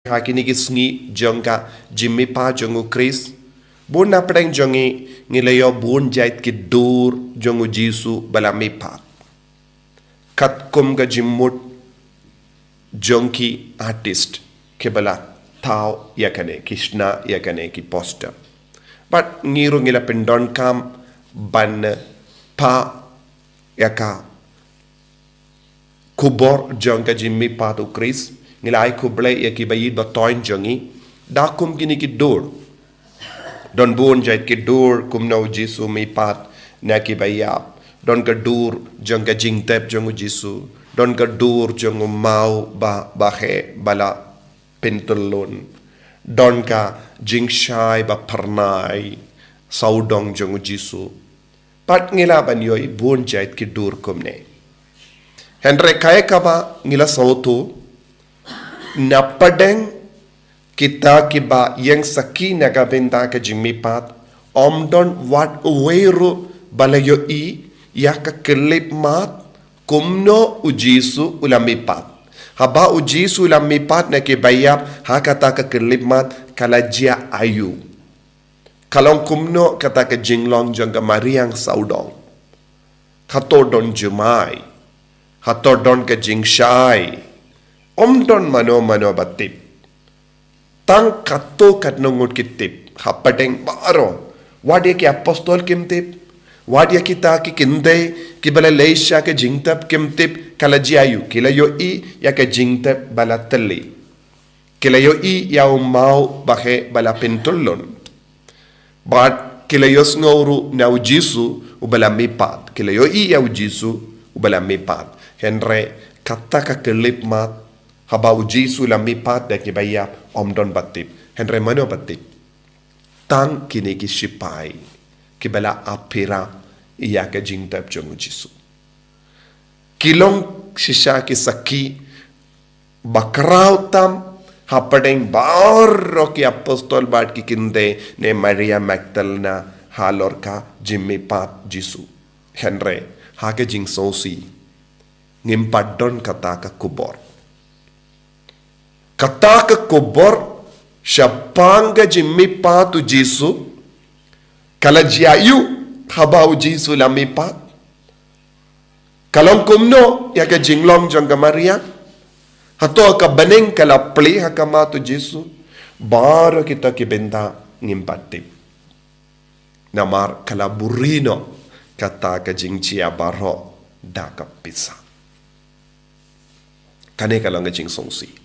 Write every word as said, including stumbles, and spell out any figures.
ha kine ki sngi jong ka jingmihpat jong u Khrist, bun na pdeng jong ngi ngi la ïoh bun jait ki dur jong u Jisu ba la mihpat. Katkum ka jingmut jong ki artist kiba la thaw ïa kane, ki shna ïa kane ki poster. Bad ngi ruh ngi la pyndonkam ban pha ïa ka khubor jong ka jingmihpat u Khrist. Ngi la ai khublei ïa ki ba ïeit ba thoiñ jong ngi da kum kine ki dur. Don bun jait ki dur kumno u Jisu mihpat na ki ba ïap. Don ka dur jong ka jingtep jong u Jisu. Don ka dur jong u maw ba, ba heh ba la pyntyllun. Don ka jingshai ba phyrnai sawdong jong u Jisu. Pat ngi lah ban ïohi bun jait ki dur kumne. Hynrei kaei kaba ngi la sngewthuh, na pdeng kita kiba ïeng sakhi na ka bynta ka jingmihpat, ym don wat uwei ruh ba la ïohi ïa ka khyllipmat kumno u Jisu u la mihpat. Haba u Jisu u la mihpat na ki ba ïap, ha kata ka khyllipmat ka la jia aïu? Ka long kumno kata ka jinglong jong ka mariang sawdong? Hato don jumai? Hato don ka jingshai? Ym don mano mano ba tip. Tang katto katno ngut ki tip, hapdeng baroh. Wat ïa ki apostol kim tip. Wat ïa kita ki kynthei kiba la leit sha ka jingtep kim tip, ka la jia aïu? Ki la ïohi ïa ka jingtep ba la thylli. Ki la ïohi ïa u maw ba heh ba la pyntyllun. Bad ki la ïohsngew ruh na u Jisu uba la mihpat. Ki la ïohi ïa u Jisu uba la mihpat. Hynrei kata ka khyllipmat, haba u Jisu u la mihpat da ki ba ïap, ym don ba tip. Hynrei mano ba tip? Tang kine ki shipai kiba la ap phira ïa ka jingtep jong u Jisu. Ki long shisha ki sakhi ba khraw tam hapdeng baroh ki apostol bad ki kynthei, ne Maria Magdalena, halor ka jingmihpat Jisu. Hynrei ha ka jingsngewsih, ngim pat don kata ka khubor. Kata ka khubor shaphang ka jingmihpat u Jisu, ka la jia aïu haba u Jisu u la mihpat? Ka long kumno ïa ka jinglong jong ka mariang? Hato ka bneng ka la plie ha khmat u Jisu? Baroh kita ki bynta ngim pat tip. Namar ka la buhrieh noh kata ka jingjia baroh da ka pisa. Kane ka long ka jingsngewsih.